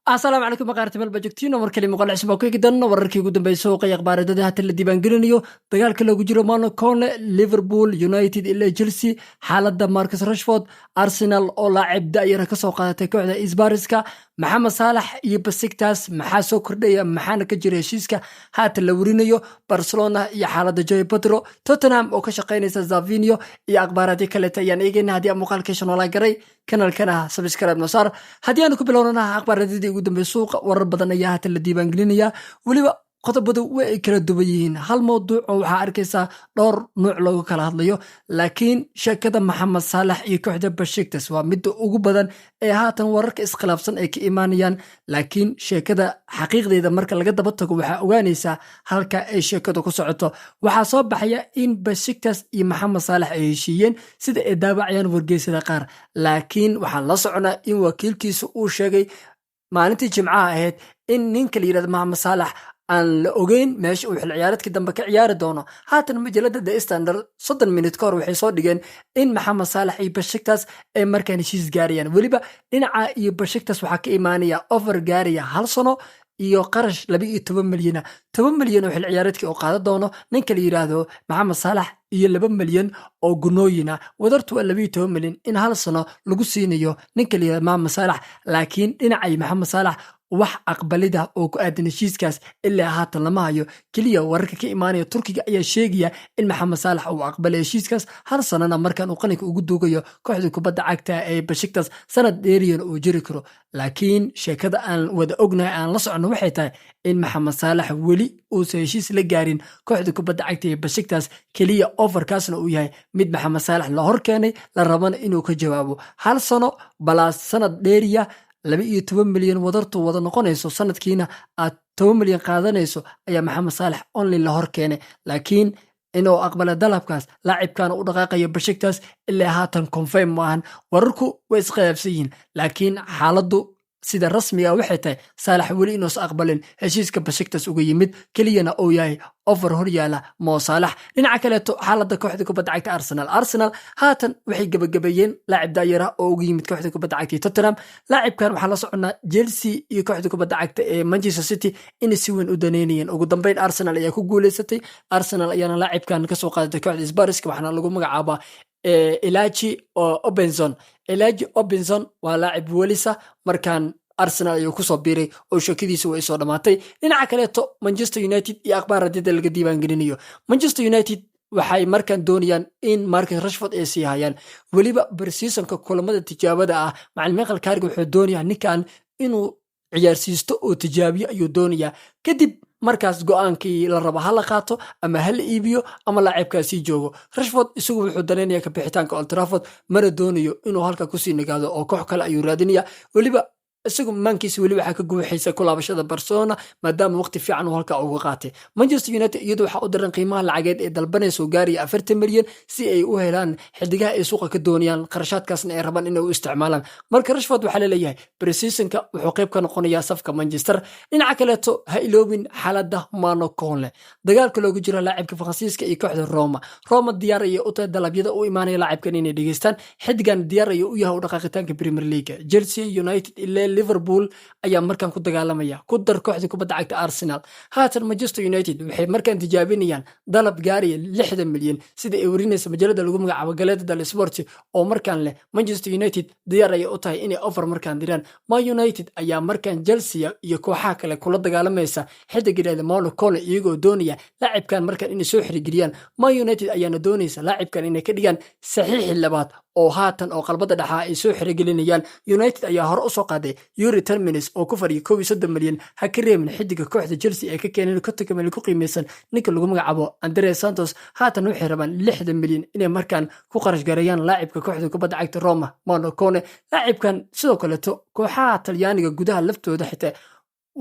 Asalaamu calaykum maqaarta meel bajogtiino, mar kale muuqaal cusub oo ku eegi doona wararkii ugu dambeeyay suuqa iyo akhbaaradada haatan la diiwaangelinayo, dagaalka loogu jiro Mano Kone, Liverpool, United ilaa Chelsea, xaaladda Marcus Rashford, Arsenal oo laacib da'yara kasoo qaadatay kooxda Sparska, Maxamed Saalax iyo Besiktas, maxaa soo kordhaya, maxaana ka jira heshiiska haatan la werinayo, Barcelona iyo xaaladda Joao Pedro, Tottenham oo ka shaqaynaysa Savinho iyo akhbaaraadyo kaleeta ayaan eegayna. Haddii aan muuqaalkeesha noolaa garay, kanalkana subscribe noo saar. Haddii aanu ku bilownana akhbaaradadii ugu dambeeyay suuqa, warar badan ayaa haatan la diiwaangelinayaa. Weliba qodobadu way ay kala duwan yihiin. Hal mawduuc oo waxaa arkaysaa dhowr nuuc looga kala hadlayo, laakiin sheekada Maxamed Saalax iyo kooxda Besiktas waa midda ugu badan ee haatan wararka iskhilaafsan ay ka imaanayaan. Laakiin sheekada xaqiiqdeeda marka laga daba tago, waxaa ogaanaysaa halka ay sheekadu ku socoto. Waxaa soo baxaya in Besiktas iyo Maxamed Saalax ay heshiiyeen, sida ay daawacayaan wargeysada qaar, laakiin waxaan la soconaa in wakiilkiisa uu sheegay maalintii Jimcaha ahayd in ninka la yidhahdo Maxamed Saalax aan la ogeyn meesha uu xil ciyaareedkii dambe ka ciyaari doono. Haatan majalada The Standard 30 minute ka hor waxay soo dhigeen in Maxamed Saalax iyo Besiktas ay markaan heshiis gaarayaan. Weliba dhinaca iyo Besiktas waxaa ka imaanaya offer gaaraya hal sano iyo qarash 12 milyana, 10 milyan oo xil ciyaareedkii oo qaadan doono ninka la yidhaahdo Maxamed Saalax iyo 2 milyan oo gunooyina. Wadartu waa 12 milyan in hal sano lagu siinayo ninka la yidhahdo Maxamed Saalax. Laakiin dhinacay Maxamed Saalax wax aqbalida oo ku aadan heshiiskaas ilaa haatan lama hayo. Keliya wararka ka imaanaya Turkiga ayaa sheegaya in Maxamed Saalax uu aqbalay heshiiskaas, hal sanana markan uu qalinka ugu duugayo kooxda kubadda cagta ee Besiktas, sanad dheeriyana uu jiri karo. Laakiin sheekada aan wada ognahay, aan la soconno, waxay tahay in Maxamed Saalax weli uusan heshiis la gaarin kooxda kubadda cagta ee Besiktas, keliya offerkaasna uu yahay mid Maxamed Saalax la hor keenay, la rabana inuu ka jawaabo. Hal sano plus sanad dheeriya, 12 milyan wadartu wada noqonayso, sanadkiina aad 10 milyan qaadanayso ayaa Maxamed Saalax only la hor keenay. Laakiin inuu aqbala dalabkaas, laacibkaana u dhaqaaqayo Besiktas, ilaa haatan confirm maahan. Wararku way iskhilaafsan yihiin, laakiin xaaladdu sida rasmiga waxay tahay Saalax weli inuusan aqbalin heshiiska Besiktas uga yimid, keliyana uu yahay offer hor yaala Mo Saalax. Dhinaca kaleeto, xaaladda kooxda kubadda cagta Arsenal. Arsenal haatan waxay gebagabeeyeen laacib daayara oo uga yimid kooxda kubadda cagta Tottenham. Laacibkan waxaa la soconaa Chelsea iyo kooxda kubadda cagta ee Manchester City inay si weyn u daneynayeen. Ugu dambeyn Arsenal ayaa ku guuleysatay. Arsenal ayaana laacibkan kasoo qaadatay kooxda Sparska, waxaana lagu magacaabaa Elachi Obinson. Elachi Obinson waa laacib welisa, markaan Arsenal ayuu kusoo biiray oo sheekadiisa way soo dhammaatay. Dhinaca kaleeto, Manchester United iyo akhbaar hadida laga diiwaangelinayo. Manchester United waxay markaan doonayaan in Marcus Rashford ay sii hayaan, weliba preseasonka kulamada tijaabada ah. Macalin Michael Carrick wuxuu doonayaa ninkan inuu ciyaarsiisto oo tijaabiyo ayuu doonayaa. Kadib markaas go'aankii la rabo ha la qaato, ama ha la iibiyo, ama laacibkaasii joogo. Rashford isagu wuxuu danaynaya ka bixitaanka Old Trafford, mana doonayo inuu halka kusii nagaado oo koox kale ayuu raadinaya. Weliba isagu maankiisa weli waxaa ka guuxaysa ku laabashada Barcelona, maadaama waqti fiican uu halkaa uga qaatay. Manchester United iyadu waxaa u daran qiimaha lacageed ee dalbanaysa oo gaaraya 40 milyan si ay u helaan xidigaha ay suuqa ka doonayaan, qarashaadkaasna ay rabaan inay u isticmaalaan. Marka Rashford waxaa laleeyahay preseasonka wuxuu qayb ka noqonayaa safka Manchester. Dhinaca kaleeto, ha iloobin xaaladda Mano Kone, dagaalka loogu jiro laacibka Faransiiska iyo kooxda Roma. Roma diyaar ayay u tahay dalabyada u imaanaya laacibkan inay dhegeystaan. Xidigan diyaar ayuu u yahay u dhaqaaqitaanka Premier League. Chelsea, United ilaa Liverpool ayaa markan ku dagaalamaya, ku dar kooxda kubadda cagta Arsenal. Haatan Manchester United waxay markaan tijaabinayaan dalab gaaraya 60 milyan, sida ay warinaysa majalada lagu magacaabo Gazzetta dello Sport, oo markaan leh Manchester United diyaar ayay u tahay inay offer markaan diraan. Man United ayaa markaan Chelsea iyo kooxaha kale kula dagaalamaysa xidig yidhahda Mano Kone, iyagoo doonaya laacibkan markaan inay soo xirigeliyaan. Man United ayaana doonaysa laacibkan inay ka dhigaan saxiixi labaad oo haatan oo qalbada dhexaa ay soo xirigelinayaan. United ayaa hore usoo qaaday Youri Tielemans oo ku fadhiya 31 milyan. Ha ka reebin xidiga kooxda Chelsea ay ka keeneen 50 milyan ku qiimeysan, ninka lagu magacaabo Andre Santos. Haatan waxay rabaan 60 milyan inay markaan ku qarash gareeyaan laacibka kooxda kubadda cagta Roma, Mano Kone. Laacibkan sidoo kaleeto kooxaha Talyaaniga gudaha laftooda xitaa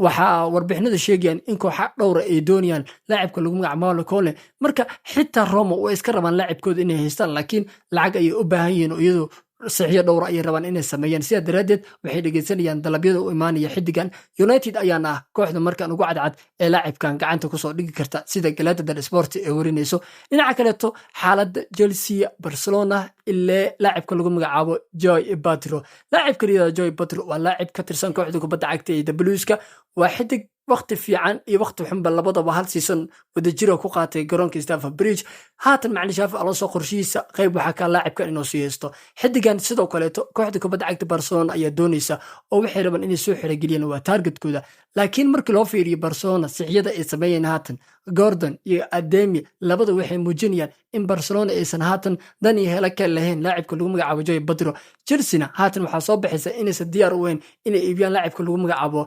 waxaa warbixinadu sheegayaan in kooxa dhowra ay doonayaan laacibka lagu magacaabo Mano Kone. Marka xitaa Roma way iska rabaan laacibkooda inay haystaan, laakiin lacag ayay u baahan yihiin oo iyadu Saxiyo dhowra ayay rabaan inay sameeyaan. Sidaa daraaddeed waxay dhegeysanayaan dalabyada u imaanaya xiddigan. United ayaana ah kooxda markan ugu cadcad ee laacibkan gacanta kusoo dhigi karta, sida Gazzetta dello Sport ee warinayso. Dhinaca kaleeto, xaaladda Chelsea, Barcelona ilee laacibka lagu magacaabo Joao Pedro. Laacibka la yihahdo Joao Pedro waa laacib ka tirsan kooxda kubadda cagta ee The Blueska. Waa xidig waqti fiican iyo waqti xunba labadaba hal season wadajira ku qaatay garoonka Stamford Bridge. Haatan macalin Xabi Alonso qorshihiisa qayb waxaa ka laacibkan inuu sii haysto xidigan. Sidoo kaleeto kooxda kubadda cagta Barcelona ayaa doonaysa oo waxay rabaan inay soo xirageliyaan, waa targetkooda. Laakiin markii loo fiiriyo Barcelona, sixyada ay sameeyeen haatan Gordon iyo Adeyemi labada waxay muujinayaan in Barcelona aysan haatan dan iyo helo ka lahayn laacibka lagu magacaabo Joao Pedro. Chelseana haatan waxaa soo baxaysa inaysan diyaar u ahayn inay iibiyaan laacibka lagu magacaabo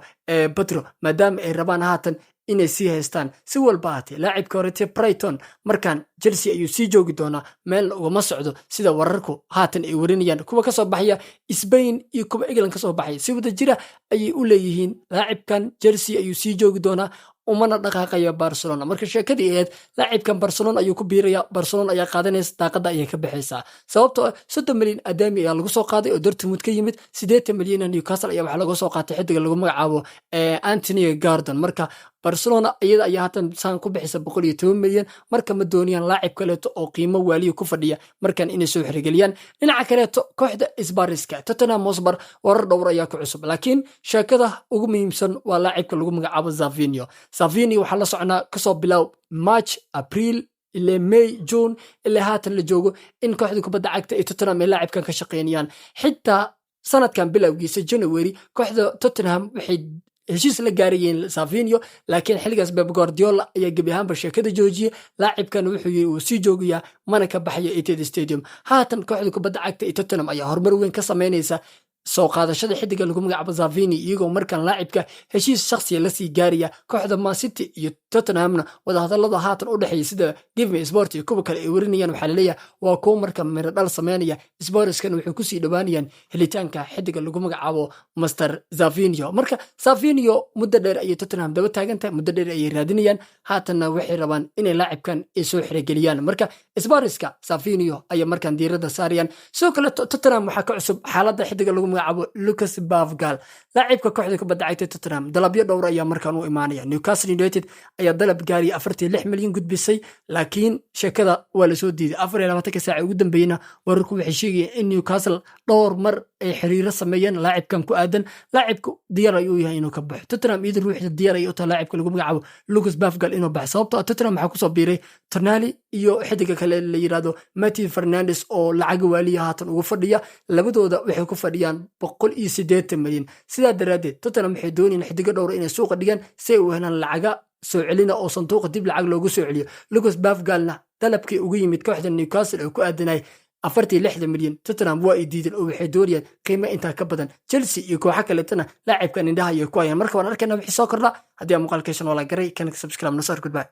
Pedro, maadaama ay rabaan haatan inay sii haystaan. Si walba haatee, laacibka horete Brighton markaan Chelsea ayuu sii joogi doonaa, meelna ugama socdo, sida wararku haatan ay warinayaan. Kuwa kasoo baxaya Spain iyo kuwa England kasoo baxaya si wada jira ayay u leeyihiin laacibkan Chelsea ayuu sii joogi doonaa, umana dhaqaaqaya Barcelona. Marka sheekadii ahayd laacibkan Barcelona ayuu ku biiraya, Barcelona ayaa qaadanaysa, daaqada ayay ka baxaysaa, sababtoo ah 30 milyan Adeyemi ayaa lagu soo qaaday oo Dortmund ka yimid, 80 milyan Newcastle ayaa waxaa laga soo qaatay xidiga lagu magacaabo Anthony Gordon. Marka Barcelona iyada ayaa haatan saan ku bixisa 110 milyan. Marka ma dooniyaan laacib kaleeto oo qiimo waaliya ku fadhiya markan inay soo xirigeliyaan. Dhinaca kaleeto, kooxda Spurska, Tottenham Hotspur, warar dhowr ayaa ku cusub, laakiin sheekada ugu muhiimsan waa laacibka lagu magacaabo Savinho. Savinho waxaa la soconaa kasoo bilow March, April ilaa May, June ilaa haatan la joogo in kooxda kubadda cagta ee Tottenham ay laacibkan ka shaqaynayaan. Xitaa sanadkan bilowgiisa January kooxda Tottenham waxay heshiis la gaarayeen Savinho, laakiin xilligaas Pep Guardiola ayaa gebi ahaanba sheekada joojiyey. Laacibkan wuxuu yiri wuu sii joogayaa, mana ka baxayo Etihad Stadium. Haatan kooxda kubadda cagta ee Tottenham ayaa horumar weyn ka sameynaysa soo qaadashada xidiga lagu magacaabo Savinho, iyagoo markan laacibka heshiis shakhsiya lasii gaaraya. Kooxda Man City iyo Tottenhamna wadahadalada haatan u dhexeeya, sida Give Me Sport iyo kuwa kale ay warinayaan, waxaa laleeyahay waa kuwo marka miro dhal sameynaya. Spurskana waxay kusii dhowaanayaan helitaanka xidiga lagu magacaabo Master Savinho. Marka Savinho muddo dheer ayay Tottenham daba taagantahay, muddo dheer ayay raadinayaan, haatanna waxay rabaan inay laacibkan ay soo xirogeliyaan. Marka Spurska Savinho ayay markaan diiradda saarayaan. Sidoo kale Tottenham waxaa ka cusub xaaladda xidiga lagu magacaabo Lucas Bergvall, laacibka kooxda kubadda cagta Tottenham. Dalabyo dhowr ayaa markaan u imaanaya. Newcastle United ayaa dalab gaariya 46 milyan gudbisay, laakiin sheekada waa lasoo diiday. 24-ka saaca ugu dambeeyena wararku waxay sheegayeen in Newcastle dhowr mar ay xiriiro sameeyeen laacibkan ku aadan. Laacibku diyaar ayuu yahay inuu ka baxo Tottenham. Iyada ruuxda diyaar ayay u tahay laacibka lagu magacaabo Lucas Bergvall inuu baxo, sababtoo ah Tottenham waxaa kusoo biiray Tonali iyo xidiga kale la yiraahdo Mateus Fernandes oo lacaga waaliya haatan ugu fadhiya. Labadooda waxay ku fadhiyaan 180 milyan. Sidaa daraaddeed Tottenham waxay doonayaan xidigo dhowra inay suuqa dhigaan si ay u helaan lacaga soo celina oo sanduuqa dib lacag loogu soo celiyo. Lucas Bergvallna dalabkii ugu yimid kooxda Newcastle oo ku aadanay 46-da milyan, Tottenham waa ay diideen oo waxay doonayaan qiimo intaa ka badan. Chelsea iyo kooxo kaleetana laacibkan indhaha ayay ku hayaan. Marka waan arkayna wixii soo kordha. Haddii aa muuqaalkeeshan waa la garay, kan subscribe nasar. Goodbye.